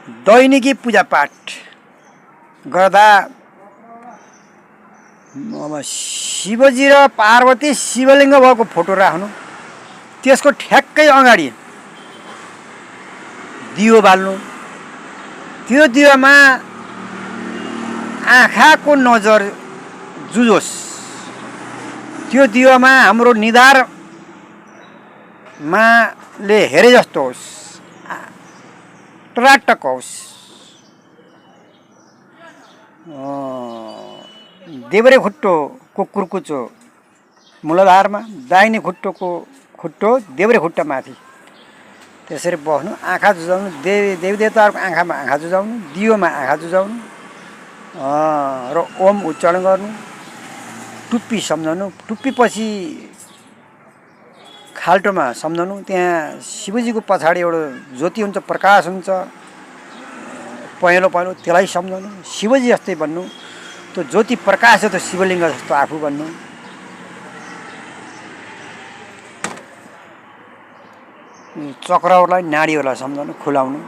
दैनिकी पूजापाठ गर्दा अब शिवजी र पार्वती शिवलिङ्ग भएको फोटो राख्नु, त्यसको ठ्याक्कै अगाडि दियो बाल्नु, त्यो दियोमा आँखाको नजर जुझोस्, त्यो दियोमा हाम्रो निधारमाले हेरे जस्तो होस्, टराटक होस्। देब्रे खुट्टोको कुर्कुचो मूलधारमा, दाहिने खुट्टोको खुट्टो देब्रे खुट्टा माथि त्यसरी बस्नु, आँखा जुझाउनु, देवी देवताहरूको आँखामा आँखा जुझाउनु, दियोमा आँखा जुझाउनु र ओम उच्चारण गर्नु, टुप्पी सम्झाउनु, टुप्पी पछि खाल्टोमा सम्झाउनु, त्यहाँ शिवजीको पछाडि एउटा ज्योति हुन्छ, प्रकाश हुन्छ पहेँलो पहेँलो, त्यसलाई सम्झाउनु, शिवजी जस्तै भन्नु, त्यो ज्योति प्रकाश हो, त्यो शिवलिङ्ग जस्तो आफू भन्नु। चक्रहरूलाई नाडीहरूलाई सम्झाउनु, खुलाउनु।